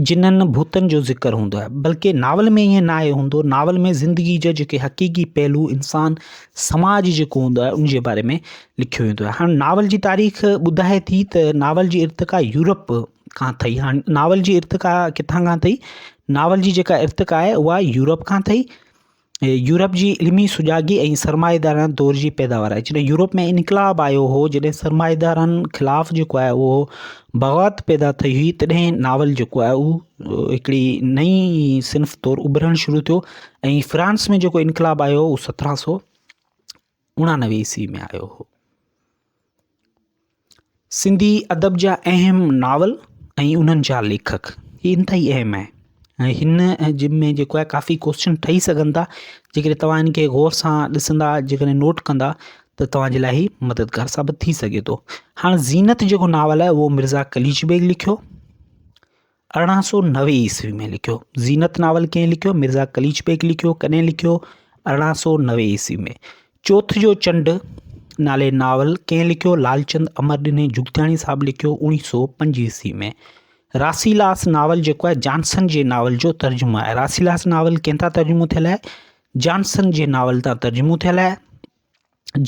جنن ڀوتن جو ذڪر هوندو آهي بلڪه ناول ۾ ائين ناهي هوندو ناول ۾ زندگي جا جيڪي حقيقي پهلو انسان سماج جيڪو هوندو آهي ان جي باري ۾ لکيو ويندو آهي هاڻي ناول جي تاريخ ٻڌائي ٿي ته ناول جي ارتقا يورپ کان ٿي هاڻي ناول جي ارتقا ڪٿان کان ٿي ناول جي جيڪا ارتقا آهي اها يورپ کان ٿي يورپ جي علمي سجاڳي ۽ سرمائيدارانه دور جي پيداوار آهي جڏهن يورپ ۾ انقلاب آيو هو جڏهن سرمائيدارن خلاف جيڪو آهي اهو بغاوت پيدا ٿي هئي تڏهن ناول جيڪو آهي اهو هڪڙي نئين صنف طور اڀرڻ شروع ٿيو ۽ فرانس ۾ جيڪو انقلاب آيو اهو سترهن سو اڻانوي عيسوي ۾ آيو هو. سنڌي ادب جا اهم ناول ۽ انهن جا ليکڪ هي انتهائي اهم آهي ۽ هن جن ۾ جيڪو آهي ڪافي ڪوشچن ٺهي سگهن ٿا جيڪڏهن توهان ان کي غور سان ڏسندا جيڪڏهن نوٽ ڪندا ته توهان جي لاء هي مددگار ثابت ٿي سگهي ٿو هاڻ زينت جيڪو ناول آهي اهو مرزا قليچ بيگ لکيو 1890 عيسوي ۾ لکيو. زينت ناول ڪنهن لکيو؟ مرزا قليچ بيگ لکيو. ڪڏهن لکيو؟ 1890 عيسوي ۾. چوٿ جو چنڊ نالي ناول ڪنهن لکيو؟ لالچند امر ڏني جڳتياڻي صاحب لکيو 1905 عيسوي ۾. راسيلاس ناول جيڪو آهي جانسن جي ناول جو ترجمو آهي. راسيلاس ناول ڪنهن تان ترجمو ٿيل آهي؟ جانسن جي ناول تان ترجمو ٿيل آهي.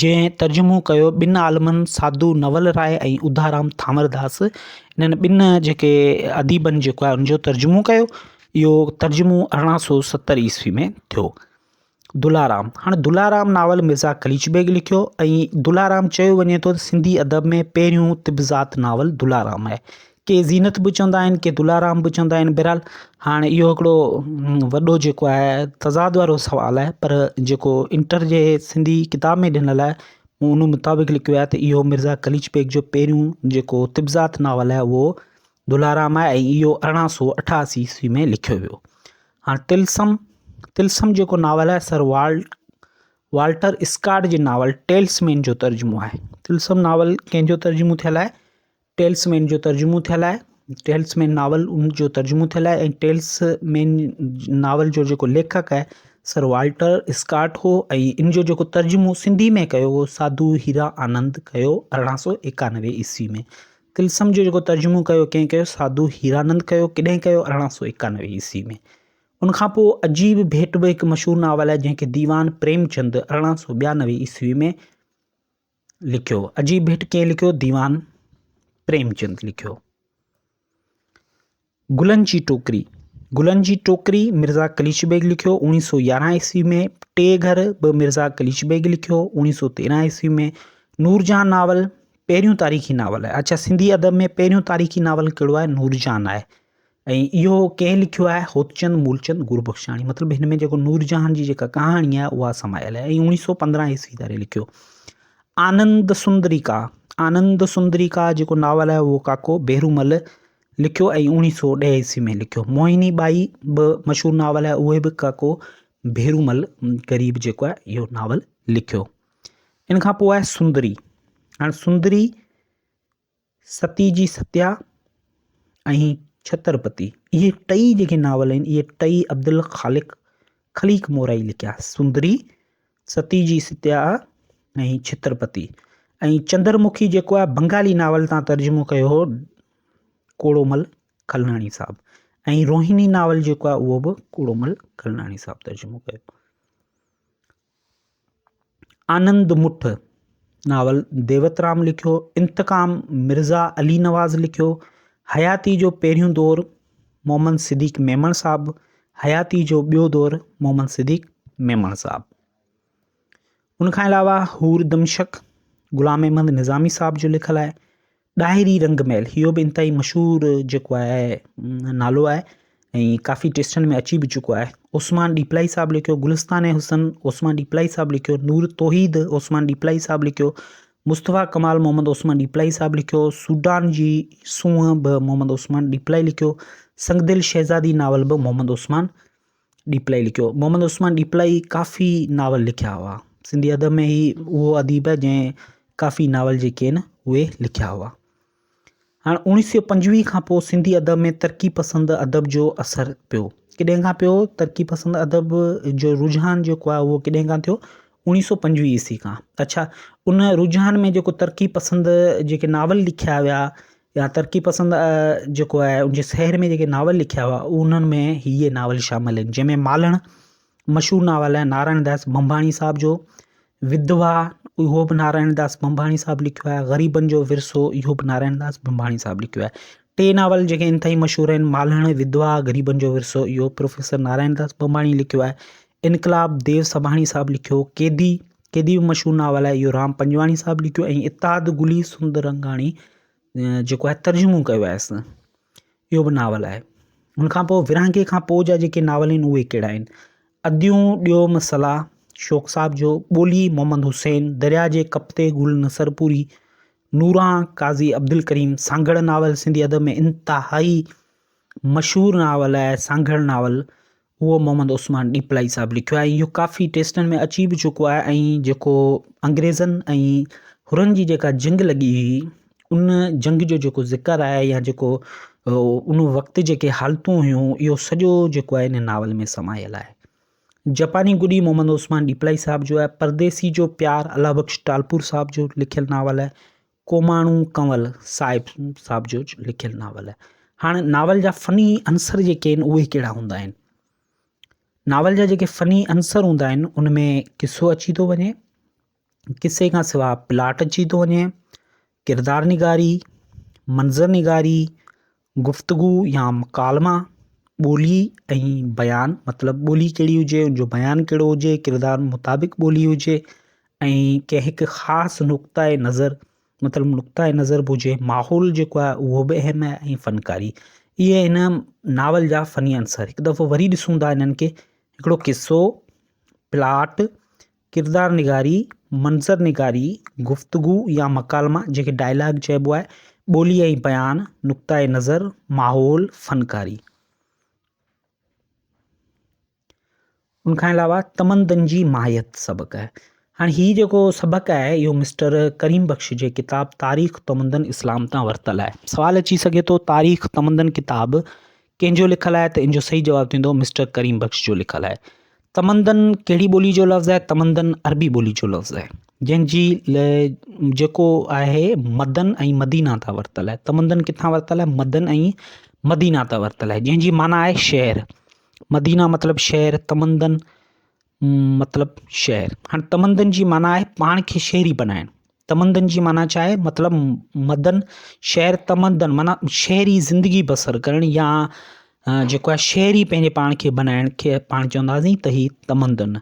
جنهن ترجمو ڪيو ٻن عالمن ساڌو نول راء ۽ اڌارام ٿانورداس انهن ٻن جيڪي اديبن جيڪو آهي ان جو ترجمو ڪيو اهو ترجمو 1870 عيسوي ۾ ٿيو دلارام هاڻي دلارام ناول مرزا قليچ بيگ لکيو ۽ دلارام چيو وڃي ٿو ته سنڌي ادب ۾ پهريون طبذات ناول دلارام آهي ڪي زينت به چوندا آهن ڪي دلارام به چوندا آهن بهرحال هاڻي اهو هڪڙو وڏو جيڪو آهي تضاد وارو سوال آهي پر جيڪو انٽر جي سنڌي ڪتاب ۾ ڏنل آهي مون ان مطابق لکيو آهي ته اهو مرزا قليچ بيگ جو پهريون جيڪو طبذات ناول آهي اهو دلارام آهي ۽ اهو 1888 عيسوي ۾ لکيو ويو هاڻي طلسم طلسم جيڪو ناول آهي سر والٽ والٽر اسڪاٽ جي ناول ٽيلس مين جو ترجمو آهي طلسم ناول ڪنهن جو ترجمو ٿيل آهي ٽيلس مين جو ترجمو ٿيل آهي ٽيلس مين ناول ان جو ترجمو ٿيل آهي ۽ ٽيلس مين ناول جو جيڪو ليکڪ آهي سر والٽر اسڪاٽ هو ۽ ان جو جيڪو ترجمو سنڌي ۾ ڪيو اهو ساڌو هيرا آنند ڪيو 1891 عيسوي ۾ طلسم جو جيڪو ترجمو ڪيو ڪنهن ڪيو ساڌو هيرانند ڪيو ڪڏهن ڪيو 1891 عيسوي ۾ ان کان پوء عجيب ڀيٽ به هڪ مشهور ناول آهي جنهن کي ديوان پريم چند 1892 عيسوي ۾ لکيو. عجيب ڀيٽ ڪنهن لکيو؟ ديوان پريمچند لکيو. گلن جي ٽوڪري، گلن جي ٽوڪري مرزا قليچ بيگ لکيو 1911 عيسوي ۾. ٽي گهر به مرزا قليچ بيگ لکيو 1913 عيسوي ۾. نورجهان ناول پهريون تاريخي ناول آهي. اڇا سنڌي ادب ۾ پهريون تاريخي ناول ڪهڙو آهي؟ نورجهان آهي. ۽ اهو ڪنهن لکيو آهي؟ هوتچند مولچند گربخشاڻي. مطلب هن ۾ جيڪو نورجهان جي جيڪا ڪهاڻي آهي اها سمايل آهي ۽ 1915 عيسوي ڌاري لکيو. آنند سندريڪا، آنند سندريڪا جيڪو ناول آهي اهو ڪاڪو ڀيرومل لکيو ۽ اوڻيهه سو ڏهه عيسوي ۾ لکيو. موهني ٻائي به مشهور ناول آهي اهي به ڪاڪو ڀيرومل غريب جيڪو آهي اهو ناول لکيو. ان کان پوء آهي سندري. هاڻي سندري ستي جي ستيا ۽ ڇترپتي اهي ٽئي جيڪي ناول آهن اهي ٽئي عبدالخالق خليق مورائي لکيا. سندري، ستي جي ستيا ۽ ڇترپتي ۽ چندر مکي جيڪو آهي بنگالي ناول تان ترجمو ڪيو هو ڪوڙومل کلناڻي صاحب ۽ روهني ناول جيڪو آهي اهو به ڪوڙومل کلناڻي صاحب ترجمو ڪيو. آنند مٺ ناول ديوترام لکيو، انتقام مرزا علي نواز لکيو، حياتي جو پهريون دور محمد صديق ميمڻ صاحب، حياتي جو ٻيو دور محمد صديق ميمڻ صاحب. ان کان علاوه حور دمشق غلام احمد نظامي صاحب جو لکيل آهي. ڏاهري رنگ محل اهو به انتهائي مشهور جيڪو آهي نالو آهي ۽ ڪافي ٽيسٽن ۾ اچي به چڪو آهي. عثمان ڏيپلائي صاحب لکيو، گلستان حسن عثمان ڏيپلائي صاحب لکيو، نور توحيد عثمان ڏيپلائي صاحب لکيو، مصطفيٰ ڪمال محمد عثمان ڏيپلائي صاحب لکيو، سوڊان جي سونهن به محمد عثمان ڏيپلائي لکيو، سنگدل شهزادي ناول به محمد عثمان ڏيپلائي لکيو. محمد عثمان ڏيپلائي ڪافي ناول لکيا هئا. سنڌي ادب ۾ هي اهو اديب آهي جنهن ڪافي ناول جيڪي آهن اهي لکيا هئا. هاڻ اوڻيهه سؤ پنجويهه کان پوء سنڌي ادب ۾ ترقي پسند ادب جو اثر پيو. ڪڏهن کان پيو؟ ترقي پسند ادب جو رجحان جيڪو آهي اهو ڪڏهن کان ٿيو؟ اوڻيهه سؤ پنجويهه عيسوي کان. اڇا ان رجحان ۾ جيڪو ترقي پسند جيڪي ناول لکيا ويا يا ترقي پسند جيڪو آهي ان جي سحر ۾ جيڪي ناول لکيا هئا انهن ۾ هيء ناول شامل آهن جنهن ۾ مالهڻ مشهور ناول آهي نارائڻ داس ڀمڀاڻي صاحب جو، وڌوا اهو به نارائڻ داس ڀمڀاڻي صاحب لکيو آهي، غريبن جو ورثو اهو به نارائڻ داس ڀمڀاڻي صاحب لکيو آهي. ٽي ناول جيڪي انتهائي مشهور آهن مالهڻ، وڌوا، غريبن جو ورثو اهو پروفيسر نارائڻ داس ڀمڀاڻي لکيو آهي. انقلاب ديو سڀاڻي صاحب لکيو، قيدي، قيدي به مشهور ناول آهي اهو رام پنجواڻي صاحب لکيو ۽ اتحاد گلي سندرنگاڻي جيڪو آهي ترجمو ڪيو آهي اهو به ناول آهي ان کان پوء ورهاڱي کان پوء جا جيڪي ناول آهن اهي ڪهڙا آهن اديون ڏيو مسئلا شوق صاحب جو، ٻولي محمد حسين، دريا جي ڪپ تي گل نصرپوري، نوران قاضي عبدالڪريم، سانگهڙ ناول سنڌي ادب ۾ انتهائي مشهور ناول آهي سانگهڙ ناول اهو محمد عثمان ڏيپلائي صاحب لکيو آهي اهو ڪافي ٽيسٽن ۾ اچي به چڪو آهي ۽ جيڪو انگريزن ۽ حرن جي جيڪا جنگ لڳي هئي ان جنگ جو جيڪو ذڪر آهي يا جيڪو ان وقت جيڪي حالتون هيون اهو سڄو جيڪو آهي ان ناول ۾ سمايل آهي جپاني گڏي محمد عثمان ڏيپلائي صاحب جو آهي پرديسي جو پيار الله بخش ٽالپور صاحب جو لکيل ناول آهي ڪوماڻو ڪنول صاحب صاحب جو لکيل ناول آهي. هاڻي ناول جا فني عنصر جيڪي آهن اهي ڪهڙا هوندا آهن؟ ناول جا جيڪي فني عنصر هوندا آهن ان ۾ قصو اچي ٿو وڃي، قصي کان سواء پلاٽ اچي ٿو وڃي، ڪردار نگاري، منظر نگاري، گفتگو يا مڪالما، ٻولي ۽ بيان مطلب ٻولي ڪهڙي هجي ان جو بيان ڪهڙو هجي ڪردار مطابق ٻولي هجي ۽ ڪنهن هڪ خاص نقطه نظر مطلب نقطه نظر به هجي ماحول جيڪو آهي اهو به اهم آهي ۽ فنڪاري اهي هن ناول جا فني عنصر هڪ دفعو وري ڏسون ٿا انهن کي هڪڙو قصو پلاٽ ڪردار نگاري، منظر نگاري، گفتگو يا مڪالما جنهن کي ڊائلاگ چئبو آهي، ٻولي ۽ بيان، نقطه نظر، ماحول، فنڪاري. ان کان علاوه تمدن جي ماهيت سبق آهي. هاڻي هي جيڪو سبق آهي اهو مسٽر ڪريم بخش جي ڪتاب تاريخ تمدن اسلام تان ورتل آهي. سوال اچي سگهي ٿو تاريخ تمدن ڪتاب ڪنهن جو لکيل آهي ته ان جو صحيح جواب ٿيندو مسٽر ڪريم بخش جو لکيل آهي. تمدن ڪهڙي ٻولي جو لفظ آهي؟ تمدن عربي ٻولي جو لفظ آهي جنهن جي جيڪو آهي مدن ۽ مدينه تان ورتل آهي. تمدن ڪٿان ورتل آهي؟ مدن ۽ مدينه تان ورتل آهي جنهن جي معنيٰ آهي شهر. مدينه مطلب شهر تمدن مطلب شهر. هاڻي تمدن جي معنيٰ آهي پاڻ کي شهري بنائڻ. تمدن جي معنيٰ ڇا آهي؟ مطلب مدن شهر تمدن معنيٰ شهري زندگي بسر ڪرڻ يا جيڪو آهي شهري پنهنجي پاڻ کي بنائڻ کي پاڻ چونداسين ته هي تمدن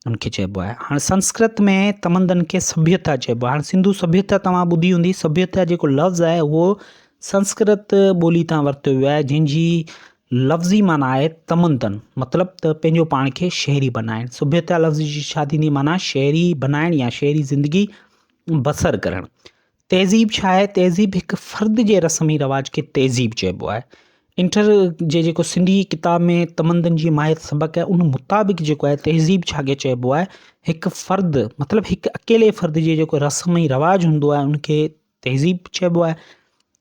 ان کي چئبو آهي. هاڻي سنسڪرت ۾ تمدن کي سڀيتا چئبو آهي. هاڻي سنڌو سڀيتا توهان ٻڌي هوندي سڀيتا جيڪو لفظ آهي اهو سنسڪرت ٻولي تان ورتو ويو آهي جنهن جي لفظي معنيٰ آهي تمدن مطلب ته پنهنجو پاڻ کي شهري بنائڻ. سڀيتا لفظ جي ڇا ٿيندي معنيٰ شهري بنائڻ يا شهري زندگي بسر ڪرڻ. تهذيب ڇا آهي؟ تهذيب هڪ فرد جي رسم ۽ رواج کي تهذيب چئبو آهي. انٽر جي جيڪو سنڌي ڪتاب ۾ تمدن جي ماهيت سبق آهي ان مطابق جيڪو آهي تهذيب ڇا کي چئبو آهي هڪ فرد مطلب هڪ اڪيلي فرد جي جيڪو رسم ۽ رواج هوندو آهي ان کي تهذيب چئبو آهي.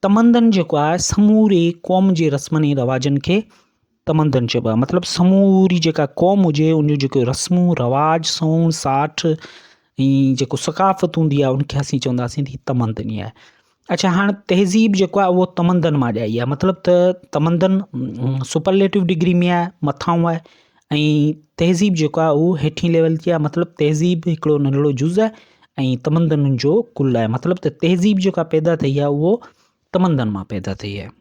تمدن جيڪو آهي سموري قوم جي رسمن ۽ رواجن کي تمدن چئبو آهي مطلب سموري جيڪا قوم هجي ان جون جيڪي رسمون رواج سون ساٺ ۽ جيڪو ثقافت هوندي آهي ان کي اسين چونداسين ته هي تمدني آهي اڇا هاڻ تهذيب جيڪو آهي اهو تمدن مان ڄائي آهي مطلب ته تمدن سپرليٽو ڊگري ۾ آهي مٿانهون آهي ۽ تهذيب جيڪو آهي اهو هيٺين ليول تي آهي مطلب تهذيب هڪڙو ننڍڙو جز آهي ۽ تمدن جو ڪل آهي مطلب ته تهذيب جيڪا پيدا ٿي آهي اهو تمدن مان پيدا ٿي آهي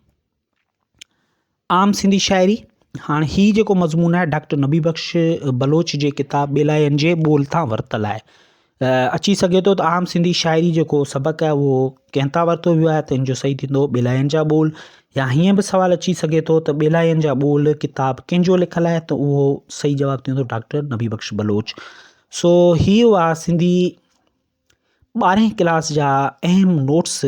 عام سنڌي شاعري، هاڻ هي جيڪو مضمون آهي ڊاڪٽر نبي بخش بلوچ جي ڪتاب ٻيلاين جي ٻول تان ورتل آهي. اچي سگهي ٿو ته عام سنڌي شاعري جيڪو سبق آهي اهو ڪنهن تان ورتو ويو آهي ته ان جو صحيح ٿيندو ٻيلاين جا ٻول يا هيئن به سوال اچي سگهي ٿو ته ٻيلاين جا ٻول ڪتاب ڪنهن جو لکيل آهي ته اهو صحيح جواب ٿيندو ڊاڪٽر نبي بخش بلوچ. سو هي هئا سنڌي ٻارهين ڪلاس جا اهم نوٽس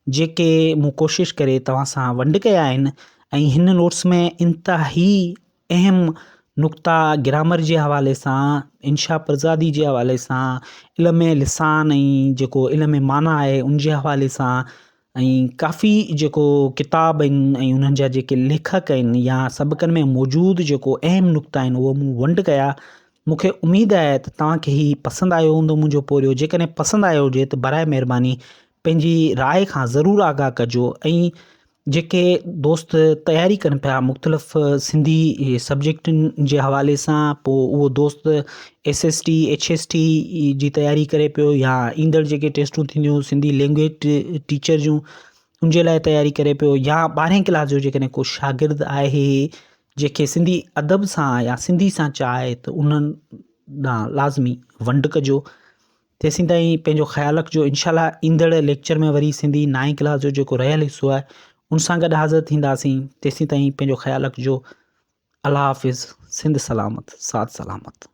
جيڪي مون ڪوشش ڪري توهان سان ونڊ ڪيا آهن ۽ هن نوٽس ۾ انتهائي اهم نقطا گرامر جي حوالي سان انشا پرزادي جي حوالي سان علم لسان ۽ جيڪو علم معنيٰ آهي ان جي حوالي سان ۽ ڪافي جيڪو ڪتاب آهن ۽ انهن جا جيڪي ليکڪ آهن يا سبقن ۾ موجود جيڪو اهم نقطا آهن اهو مون ونڊ ڪيا مون کي اميد آهي ته توهان کي هي پسند آيو هوندو منهنجو پورهيو جيڪڏهن پسند آيو هجي ته برائي مهرباني پنهنجي راء کان ضرور آگاهه ڪجو ۽ جيڪي دوست تياري ڪن پيا مختلف سنڌي سبجيڪٽن جي حوالي سان پوء اهو دوست S S T H S T جي تياري ڪري پيو يا ايندڙ جيڪي ٽيسٽون ٿينديون سنڌي لينگويج ٽيچر جون ان جي لاء تياري ڪري پيو يا ٻارهين ڪلاس جو جيڪڏهن ڪو شاگرد آهي جنهنکي سنڌي ادب سان يا سنڌي سان چاهه آهي ته انهن ڏانهن لازمي ونڊ ڪجو تيسين تائين پنهنجو خيال رکجو انشاء الله ايندڙ ليڪچر ۾ وري سنڌي نائين ڪلاس جو جيڪو رهيل حصو آهي ان سان گڏ حاضر ٿينداسين تيسين تائين پنهنجو خيال رکجو الله حافظ سنڌ سلامت ساٿ سلامت.